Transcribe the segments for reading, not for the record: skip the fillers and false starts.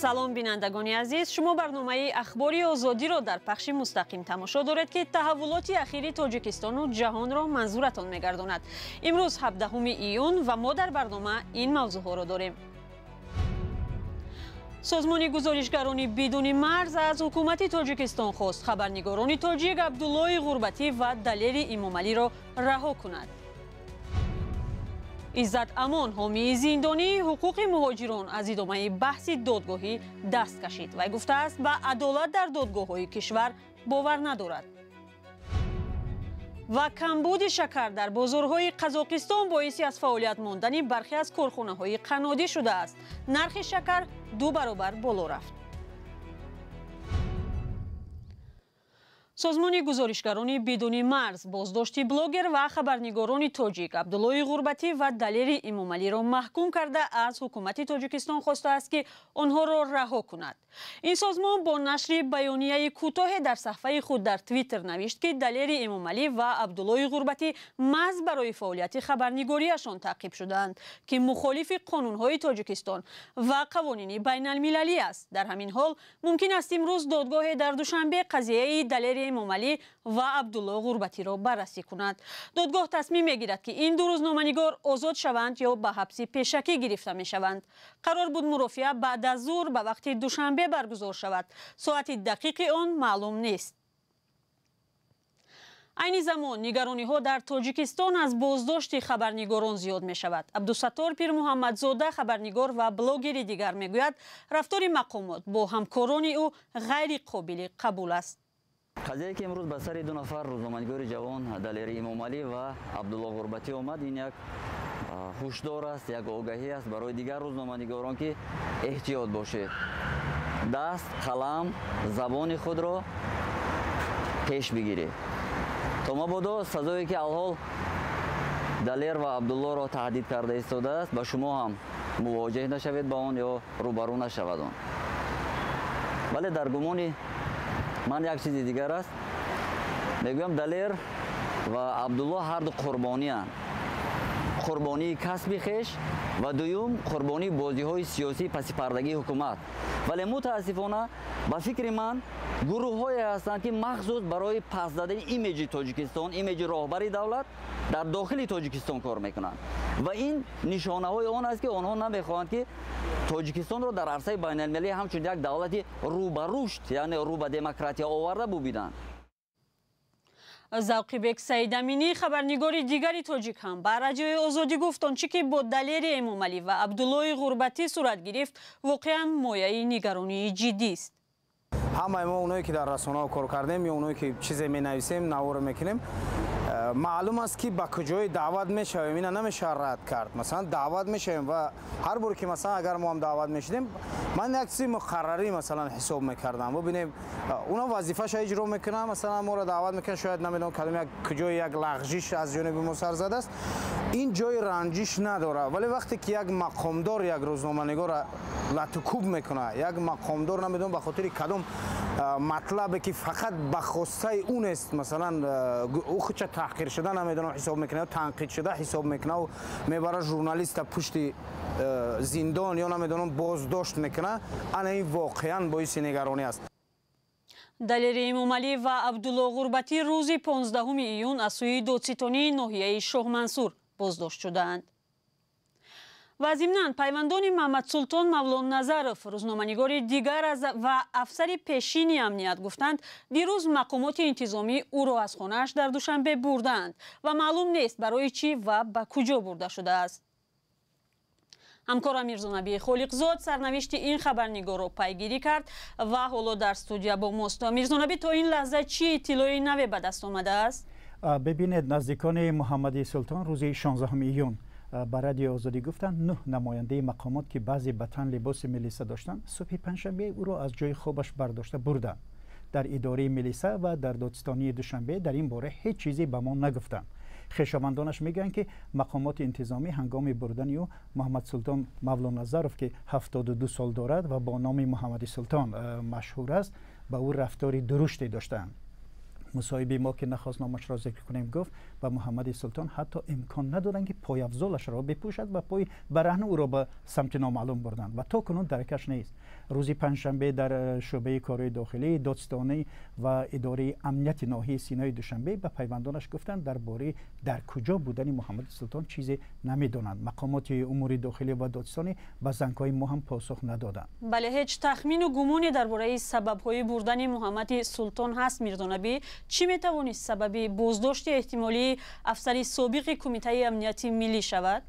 Салом, бинандагони азиз. Шумо барномаи Ахбори Озодиро дар пахши мустақим тамошо доред, ки таҳаввулоти ахири Тоҷикистону ҷаҳонро манзуратон мегардонад. Имрӯз 17 июн ва мо дар барнома ин мавзӯъҳоро дорем. Созмони гузоришгарони бидуни марз аз ҳукумати Тоҷикистон хост хабарнигорони тоҷик Абдуллои Ғурбатӣ ва Далери Имомалиро раҳо кунад. Иззат Амон, ҳомии зиндонии ҳуқуқи муҳоҷирон, аз идомаи баҳси додгоҳӣ даст кашид. Вай гуфтааст, ба адолат дар додгоҳҳои кишвар бовар надорад. Ва камбуди шакар дар бозорҳои Қазоқистон боиси аз фаъолият мондани бархе аз корхонаҳои қаннодӣ шудааст. Нархи шакар 2 баробар боло рафт. Созмони гузоришгарони бидуни марз боздошти блогер ва хабарнигорони тоҷик Абдуллои Ғурбатӣ ва Далери Имомалиро маҳкум карда, аз ҳукумати Тоҷикистон хостааст, ки онҳоро раҳо кунад. Ин созмон бо нашри баёнияи кӯтоҳе дар саҳфаи худ дар Твиттер навишт, ки Далери Имомалӣ ва Абдуллои Ғурбатӣ маҳз барои фаъолияти хабарнигориашон таъқиб шудаанд, ки мухолифи қонунҳои Тоҷикистон ва қавонини байналмилалӣ аст. Дар ҳамин ҳол мумкин аст имрӯз додгоҳе дар Душанбе қазияи Далери Имомалӣ ва Абдулло Ғурбатиро баррасӣ кунад. Додгоҳ тасмим мегирад, ки ин ду рӯзноманигор озод шаванд ё ба ҳабси пешакӣ гирифта мешаванд. Қарор буд мурофиа баъд аз зуҳр ба вақти Душанбе баргузор шавад. Соати дақиқи он маълум нест. Айни замон нигарониҳо дар Тоҷикистон аз боздошти хабарнигорон зиёд мешавад. Абдусаттор Пирмуҳаммадзода, хабарнигор ва блогери дигар, мегӯяд, рафтори мақомот бо ҳамкорони ӯ ғайриқобили қабул аст. Қазияе ки имрӯз ба сари ду нафар рӯзноманигори ҷавон Далери Имомалӣ ва Абдулло Ғурбатӣ омад, ин як ҳушдор аст, як огаҳӣ аст барои дигар рӯзноманигорон, ки эҳтиёт бошед, даст, қалам, забони худро пеш бигиред, то мабодо сазое ки алҳол Далер ва Абдуллоро таҳдид карда истодааст, ба шумо ҳам мувоҷеҳ нашавед ба он ё рӯбарӯ нашавад он. Вале дар гумони ман як чизи дигар аст. Мегӯям, Далер ва Абдулло ҳарду қурбонианд: қурбонии касби хеш ва дуюм қурбонии бозиҳои сиёсии пасипардагии ҳукумат. Вале мутаассифона, ба фикри ман, гурӯҳҳое ҳастанд, ки махсус барои пас задани имиҷи Тоҷикистон, имиҷи роҳбари давлат дар дохили Тоҷикистон кор мекунанд ва ин нишонаҳои он аст, ки онҳо намехоҳанд, ки Тоҷикистонро дар арсаи байналмилалӣ ҳамчун як давлати рӯ ба рушд, яъне рӯ ба демократия оварда бубинанд. Завқибек Саидаминӣ, хабарнигори дигари тоҷик, ҳам ба Радиои Озодӣ гуфт, он чӣ ки бо Далери Эмомалӣ ва Абдуллои Ғурбатӣ сурат гирифт, воқеан мояи нигаронии ҷиддист. Ҳамаи мо, оное ки дар расонаҳо кор кардем ё оное ки чизе менависем, наворо мекунем, маълум аст, ки ба куҷое даъват мешавем, ина намешавад рад кард. Масалан, даъват мешавем ва ҳар бор ки, масалан, агар мо ҳам даъват мешудем, ман як чизи муқаррарӣ, масалан, ҳисоб мекардам. Бубинем, уна вазифаша иҷро мекунам, масалан, моро даъват мекунад, шояд, намедонам, кадом як куҷое як лағжиш аз ҷониби мо сар задааст, ин ҷои ранҷиш надорад. Вале вақте ки як мақомдор як рӯзноманигорро латукӯб мекунад, як мақомдор, намедонам, ба хотири кадом матлабе ки фақат ба хостаи ӯ нест, масалан, ӯ худша таҳқир шуда, намедонам, ҳисоб мекунад, танқид шуда ҳисоб мекунад, мебара журналиста пушти зиндон ё, намедонам, боздошт мекунад, ана ин воқеан боиси нигаронӣ аст. Далери Эмомалӣ ва Абдулло Ғурбатӣ рӯзи 15 июн аз сӯи додситонии ноҳияи Шоҳмансур боздошт шудаанд. Ва зимнан пайвандони Маҳмадсултон Мавлонназаров, рӯзноманигори дигар ва афсари пешини амният, гуфтанд, дирӯз мақомоти интизомӣ ӯро аз хонааш дар Душанбе бурдаанд ва маълум нест, барои чӣ ва ба куҷо бурда шудааст. Ҳамкорам Мирзонабии Холиқзод сарнавишти ин хабарнигорро пайгирӣ кард ва ҳоло дар студия бо мост. Мирзонабӣ, то ин лаҳза чӣ иттилои наве ба даст омадааст? Бибинед, наздикони Муҳаммади Султон рӯзи 16 июн ба Радиои Озодӣ гуфтанд, нӯҳ намояндаи мақомот, ки баъзе ба тан либоси милиса доштанд, субҳи панҷшанбе ӯро аз ҷои хобаш бардошта бурданд. Дар идораи милиса ва дар додситонии Душанбе дар ин бора ҳеҷ чизе ба мо нагуфтанд. Хешовандонаш мегӯянд, ки мақомоти интизомӣ ҳангоми бурдани ӯ Муҳаммадсултон Мавлоназаров, ки 72 сол дорад ва бо номи Муҳаммади Султон машҳур аст, ба ӯ рафтори дуруште доштаанд. Мусоҳиби мо, ки нахост номашро зикр кунем, гуфт, ба Муҳаммади Султон ҳатто имкон надоданд, ки пойафзолашро бипӯшад ва пои бараҳна ӯро ба самти номаълум бурданд ва то кунун даркаш нест. Рӯзи панҷшанбе дар шӯъбаи корҳои дохилӣ, додситонӣ ва идораи амнияти ноҳияи Синои Душанбе ба пайвандонаш гуфтанд, дар бораи дар куҷо будани Муҳаммади Султон чизе намедонанд. Мақомоти умури дохилӣ ва додситонӣ ба зангҳои мо ҳам посух надоданд. Бале, ҳеҷ тахмину гумоне дар бораи сабабҳои бурдани Муҳаммади Султон ҳаст, Мирзонабӣ? Чӣ метавонист сабаби боздошти эҳтимолии афсари собиқи Кумитаи амнияти миллӣ шавад?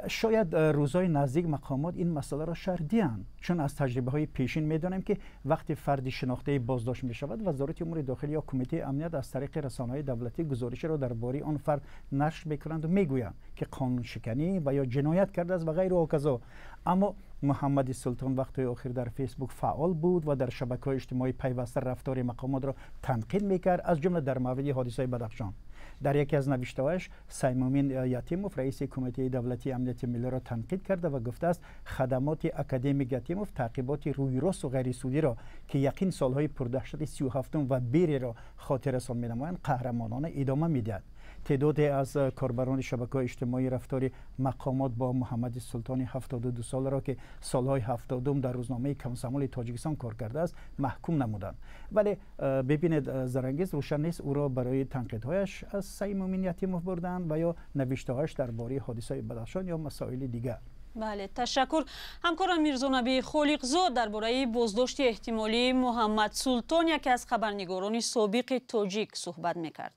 Шояд рӯзҳои наздик мақомот ин масъаларо шарҳ диҳанд, чун аз таҷрибаҳои пешин медонем, ки вақте фарди шинохтаи боздошт мешавад, Вазорати умури дохилӣ ё Кумитаи амният аз тариқи расонаҳои давлатӣ гузоришеро дар бораи он фард нашр мекунанд ва мегӯянд, ки қонуншиканӣ ва ё ҷиноят кардааст ва ғайру ҳоказо. Аммо Муҳаммади Султон вақтҳои охир дар Фейсбук фаъол буд ва дар шабакаҳои иҷтимоӣ пайваста рафтори мақомотро танқид мекард, аз ҷумла дар мавриди ҳодисаи Бадахшон. Дар яке аз навиштаҳояш Саймумин Ятимов, раиси Кумитаи давлатии амнияти миллиро танқид карда ва гуфтааст, хадамоти академик Ятимов таъқиботи рӯйросту ғайрисудиро, ки яқин солҳои пурдаҳшати 37 ва Бериро хотиррасон менамоянд, қаҳрамонона идома медиҳад. Теъдоде аз корбарони шабакаҳои иҷтимоӣ рафтори мақомот бо Муҳаммади Султони 72 соларо, ки солҳои 70 дар рӯзномаи Комсомоли Тоҷикистон кор кардааст, маҳкум намуданд. Вале бибинед, Зарангиз, рӯшан нест, ӯро барои танқидҳояш аз Саймумин Ятимов бурданд ва ё навиштаҳояш дар бораи ҳодисаи Бадахшон ё масоили дигар. Бале, ташаккур. Ҳамкорам Мирзонабӣ Холиқзод дар бораи боздошти эҳтимолии Муҳаммад Султон, яке аз хабарнигорони собиқи тоҷик, суҳбат мекард.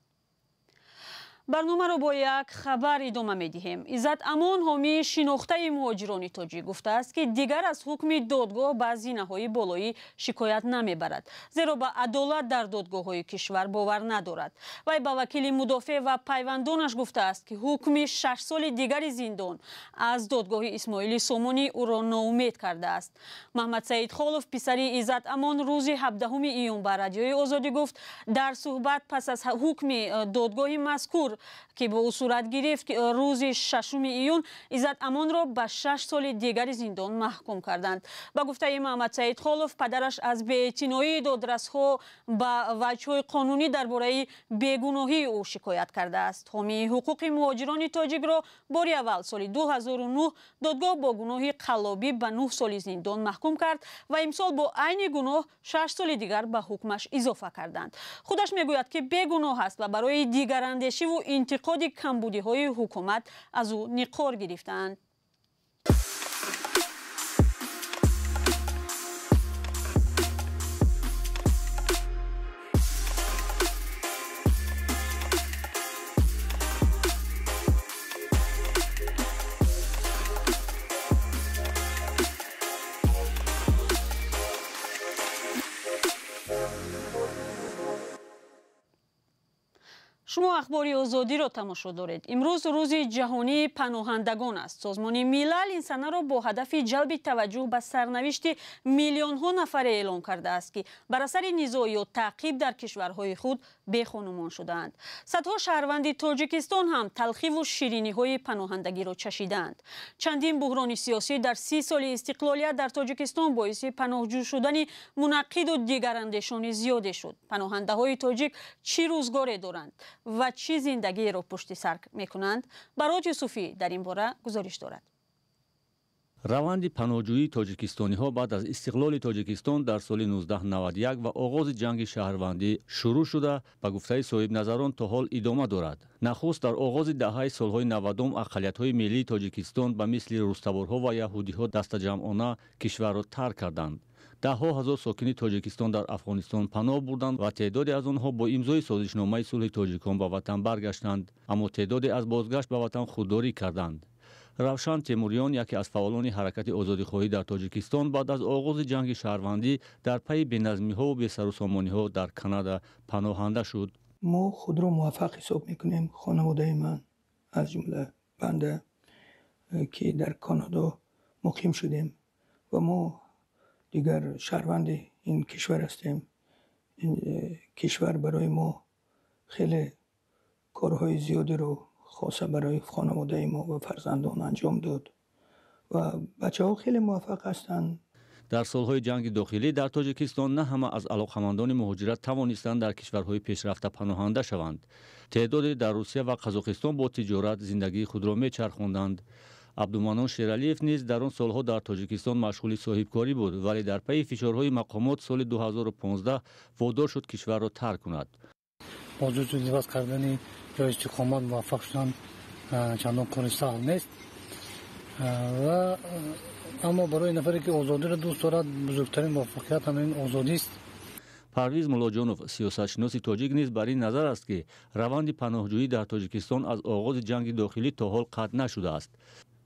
Барномаро бо як хабар идома медиҳем. Иззат Амон, ҳомии шинохтаи муҳоҷирони тоҷик, гуфтааст, ки дигар аз ҳукми додгоҳ ба зинаҳои болоӣ шикоят намебарад, зеро ба адолат дар додгоҳҳои кишвар бовар надорад. Вай ба вакили мудофеъ ва пайвандонаш гуфтааст, ки ҳукми 6 соли дигари зиндон аз додгоҳи Исмоили Сомонӣ ӯро ноумед кардааст. Маҳмадсаид Холов, писари Иззат Амон, рӯзи 17 июн ба Радиои Озодӣ гуфт, дар суҳбат пас аз ҳукми додгоҳи мазкур, ки бо ӯ сурат гирифт, рӯзи 6 июн Иззат Амонро ба 6 соли дигари зиндон маҳкум карданд. Ба гуфтаи Маҳмадсаид Холов, падараш аз беэътиноии додрасҳо ба ваҷҳҳои қонунӣ дар бораи бегуноҳии ӯ шикоят кардааст. Ҳомии ҳуқуқи муҳоҷирони тоҷикро бори аввал соли 2009 додгоҳ бо гуноҳи қаллобӣ ба 9 соли зиндон маҳкум кард ва имсол бо айни гуноҳ 6 соли дигар ба ҳукмаш изофа карданд. Худаш мегӯяд, ки бегуноҳ аст ва барои дигарандешиву интиқоди камбудиҳои ҳукумат аз ӯ ниқор гирифтаанд. Шумо Ахбори Озодиро тамошо доред. Имрӯз рӯзи ҷаҳонии паноҳандагон аст. Созмони Милал ин санаро бо ҳадафи ҷалби таваҷҷӯҳ ба сарнавишти миллионҳо нафаре эълон кардааст, ки бар асари низоъ ё таъқиб дар кишварҳои худ бехонумон шудаанд. Садҳо шаҳрванди Тоҷикистон ҳам талхиву шириниҳои паноҳандагиро чашидаанд. Чандин буҳрони сиёсӣ дар 30 соли истиқлолият дар Тоҷикистон боиси паноҳҷӯ шудани мунаққиду дигарандешони зиёде шуд. Паноҳандаҳои тоҷик чӣ рӯзгоре доранд ва чӣ зиндагиеро пушти сар мекунанд? Барот Юсуфӣ дар ин бора гузориш дорад. Раванди паноҳҷӯии тоҷикистониҳо баъд аз истиқлоли Тоҷикистон дар соли 1991 ва оғози ҷанги шаҳрвандӣ шурӯъ шуда, ба гуфтаи соҳибназарон то ҳол идома дорад. Нахуст дар оғози даҳаи солҳои 90 ақаллиятҳои миллии Тоҷикистон ба мисли рустаборҳо ва яҳудиҳо дастаҷамъона кишварро тарк карданд. Даҳҳо ҳазор сокини Тоҷикистон дар Афғонистон паноҳ бурданд ва теъдоде аз онҳо бо имзои созишномаи сулҳи тоҷикон ба ватан баргаштанд, аммо теъдоде аз бозгашт ба ватан худдорӣ карданд. Равшан Темуриён, яке аз фаъолони ҳаракати озодихоҳӣ дар Тоҷикистон, баъд аз оғози ҷанги шаҳрвандӣ дар пайи беназмиҳову бесарусомониҳо дар Канада паноҳанда шуд. Мо худро муваффақ ҳисоб мекунем, хонаводаи ман, аз ҷумла банда, ки дар Канадо муқим шудем ва мо дигар шаҳрванди ин кишвар ҳастем. Ин кишвар барои мо хеле корҳои зиёдеро, хоса барои хонаводаи мо ва фарзандон, анҷом дод ва бачаҳо хеле муваффақ ҳастанд. Дар солҳои ҷанги дохилӣ дар Тоҷикистон на ҳама аз алоқамандони муҳоҷират тавонистанд дар кишварҳои пешрафта паноҳанда шаванд. Теъдоде дар Русия ва Қазоқистон бо тиҷорат зиндагии худро мечархонданд. Абдуманон Шералиев низ дар он солҳо дар Тоҷикистон машғули соҳибкорӣ буд, вале дар пайи фишорҳои мақомот соли 2015 водор шуд кишварро тарк кунад. Бо ҷуз иваз кардани ҷои истиқомат муваффақ шудан чандон кори саҳл нест. Ва аммо барои нафаре ки озодиро дӯст дорад, бузургтарин муваффақият ҳамин озодист. Парвиз Муллоҷонов, сиёсатшиноси тоҷик, низ бар ин назар аст, ки раванди паноҳҷӯӣ дар Тоҷикистон аз оғози ҷанги дохилӣ то ҳол қатъ нашудааст.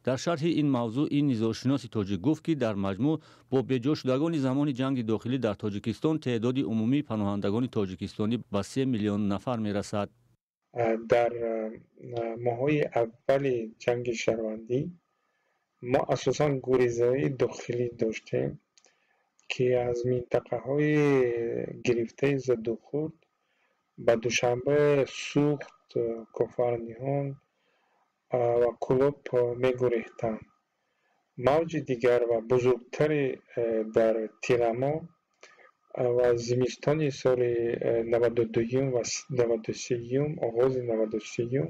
Дар шарҳи ин мавзӯъ ин низоъшиноси тоҷик гуфт, ки дар маҷмӯъ бо беҷо шудагони замони ҷанги дохилӣ дар Тоҷикистон теъдоди умумии паноҳандагони тоҷикистонӣ ба 3 миллион нафар мерасад. Дар моҳҳои аввали ҷанги шаҳрвандӣ мо асосан гурезаи дохилӣ доштем, ки аз минтақаҳои гирифтаи задухӯрд ба Душанбе, Суғд, Кофарниҳон ва Кӯлоб мегурехтанд. Мавҷи дигар ва бузургтаре дар тирамоҳ ва зимистони соли 92-юм ва 93-юм, оғози 93-юм,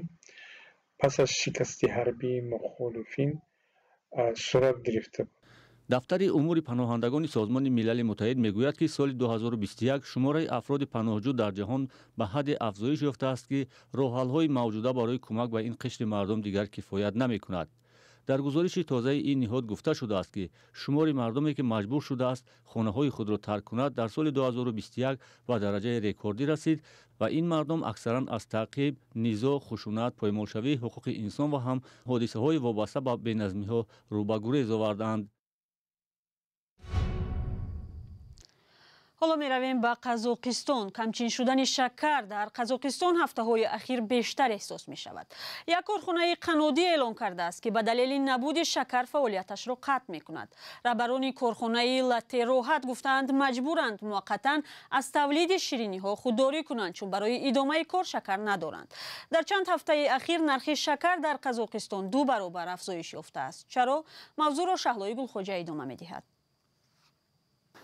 пас аз шикасти ҳарбии мухолифин сурат гирифта буд. Дафтари умури паноҳандагони Созмони Милали Муттаҳид мегӯяд, ки соли 2021 шумораи афроди паноҳҷӯ дар ҷаҳон ба ҳадде афзоиш ёфтааст, ки роҳҳалҳои мавҷуда барои кӯмак ба ин қишри мардум дигар кифоят намекунад. Дар гузориши тозаи ин ниҳод гуфта шудааст, ки шумори мардуме, ки маҷбур шудааст хонаҳои худро тарк кунад, дар соли 2021 ба дараҷаи рекордӣ расид ва ин мардум аксаран аз таъқиб, низоъ, хушунат, поймолшавии ҳуқуқи инсон ва ҳам ҳодисаҳои вобаста ба беназмиҳо рӯ ба гурез овардаанд. Ҳоло меравем ба Қазоқистон. Камчин шудани шакар дар Қазоқистон ҳафтаҳои ахир бештар эҳсос мешавад. Як корхонаи қаннодӣ эълон кардааст, ки ба далели набуди шакар фаъолияташро қатъ мекунад. Раҳбарони корхонаи Латте Роҳат гуфтаанд, маҷбуранд муваққатан аз тавлиди шириниҳо худдорӣ кунанд, чун барои идомаи кор шакар надоранд. Дар чанд ҳафтаи ахир нархи шакар дар Қазоқистон ду баробар афзоиш ёфтааст. Чаро? Мавзӯъро Шаҳлои Гулхоҷа идома медиҳад.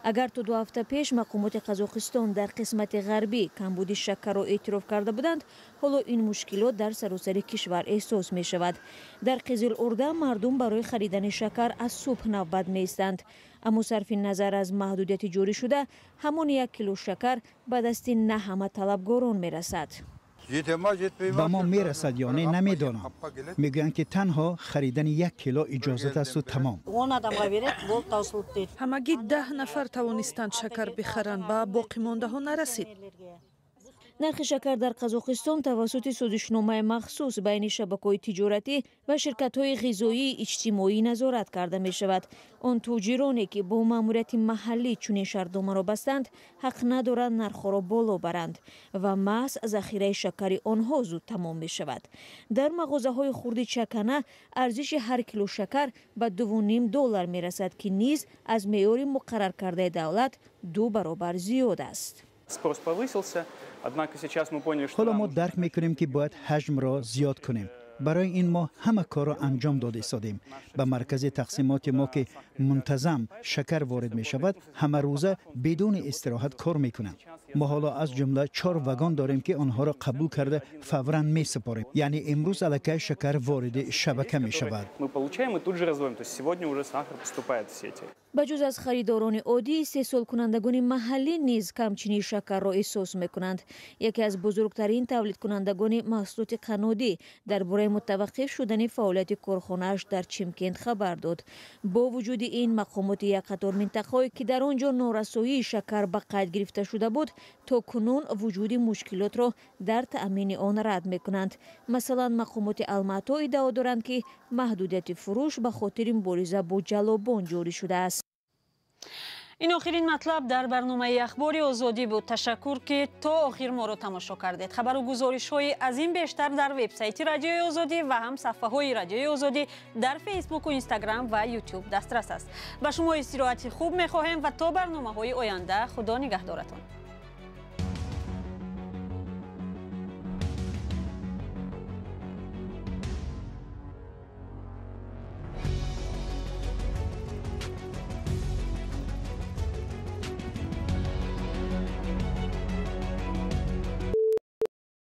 Агар то 2 ҳафта пеш мақомоти Қазоқистон дар қисмати ғарбӣ камбуди шакарро эътироф карда буданд, ҳоло ин мушкилот дар саросари кишвар эҳсос мешавад. Дар Қизил-Урда мардум барои харидани шакар аз субҳ навбат меистанд. Аммо сарфи назар аз маҳдудияти ҷорӣ шуда, ҳамон 1 кило шакар ба дасти на ҳама талабгорон мерасад. Ба мо мерасад ё не, намедонам. Мегӯянд, ки танҳо харидани 1 кило иҷозат асту тамом. Ҳамагӣ 10 нафар тавонистанд шакар бихаранд, ба боқимондаҳо нарасид. Нархи шакар дар Қазоқистон тавассути созишномаи махсус байни шабакаҳои тиҷоратӣ ва ширкатҳои ғизоии иҷтимоӣ назорат карда мешавад. Он тоҷироне, ки бо маъмурияти маҳаллӣ чунин шартномаро бастанд, ҳақ надоранд нархҳоро боло баранд ва маҳз захираи шакари онҳо зуд тамом мешавад. Дар мағозаҳои хурди чакана арзиши ҳар кило шакар ба 2,5 доллар мерасад, ки низ аз меъёри муқарраркардаи давлат ду баробар зиёд аст. Спрос повысился, однако сейчас мы поняли, что Ҳоло мо дарк мекунем, ки бояд ҳаҷмро зиёд кунем. Барои ин мо ҳама корро анҷом дода истодем. Ба маркази тақсимоти мо, ки мунтазам шакар ворид мешавад, ҳамарӯза бидуни истироҳат кор мекунанд. Мо ҳоло аз ҷумла чор вагон дорем, ки онҳоро қабул карда, фавран месупорем. Яъне имрӯз аллакай шакар вориди шабака мешавад. Мы получаем и тут же разводим. То есть сегодня уже сахар поступает в сети. Ба ҷуз аз харидорони оддӣ, истеҳсолкунандагони маҳаллӣ низ камчинии шакарро эҳсос мекунанд. Яке аз бузургтарин тавлидкунандагони маҳсулоти қаннодӣ дар бораи мутаваққиф шудани фаъолияти корхонааш дар Чимкент хабар дод. Бо вуҷуди ин, мақомоти як қатор минтақаҳое, ки дар он ҷо норасоии шакар ба қайд гирифта шуда буд, то кунун вуҷуди мушкилотро дар таъмини он рад мекунанд. Масалан, мақомоти Алмато иддао доранд, ки маҳдудияти фурӯш ба хотири мубориза бо ҷаллобон ҷорӣ шудааст. Ин охирин матлаб дар барномаи Ахбори Озодӣ буд. Ташаккур, ки то охир моро тамошо кардед. Хабару гузоришҳои аз ин бештар дар вебсайти Радиои Озодӣ ва ҳам саҳфаҳои Радиои Озодӣ дар Фейсбуку, Инстаграм ва Ютуб дастрас аст. Ба шумо истироҳати хуб мехоҳем ва то барномаҳои оянда худо нигаҳдоратон.